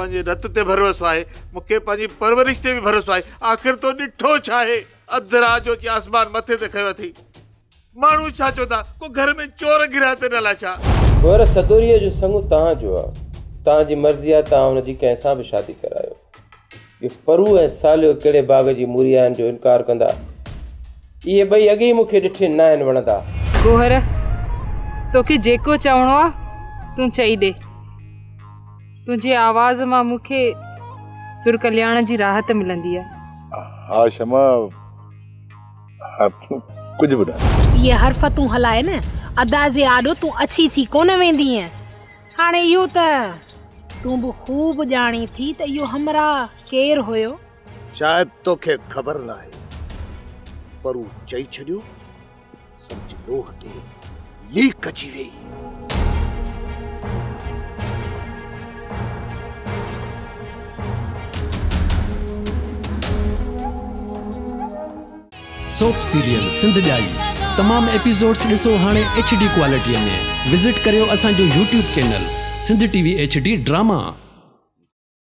پنهنجي رت تي ڀروسو آهي، مون کي پنهنجي پرورش تي به ڀروسو آهي. آخر تو ڏٺو ڇا آهي؟ اڌ رات جو اچي آسمان مٿي تي کنيو اٿئي. ماڻهو ڇا چوندا؟ ڪو گهر ۾ چور گهريا اٿن الائي ڇا؟ گوهر، سدوريء جو سڱ توهان جو آ. توهان جي مرضي آ، توهان هن جي ڪنهن سان به شادي ڪرايو. اهي پرو ۽ ساليو ڪهڙي باغ جي موري آهن جو انڪار ڪندا. اهي ٻئي اڳي ئي مون کي ڏٺي ناهن وڻندا. گوهر، توکي جيڪو چوڻو آ، تون چئي ڏي. تنهنجي آواز مان مون کي سر ڪلياڻ جي راحت ملندي آ. ها شمع، ها ڪجهه به نه. اهي حرفتون هلائي نه ادا جي آڏو تون اڇي ٿي ڪونه ويندينء. هاڻي اهو ته تون به خوب ڄاڻين ٿي ته اهو همراهه ڪير هيو. شايد توکي خبر ناهي، پر هو چئي ڇڏيو، سمجهه لوهه تي ليڪ اچي ويئي. سوپ سيريل سنڌ ڄائي تمام ايپيسوڊس ڏسو هاڻي ايڇ ڊي ڪوالٽي ۾ وزٽ ڪريو اسان جو YouTube channel Sindh T V H D drama.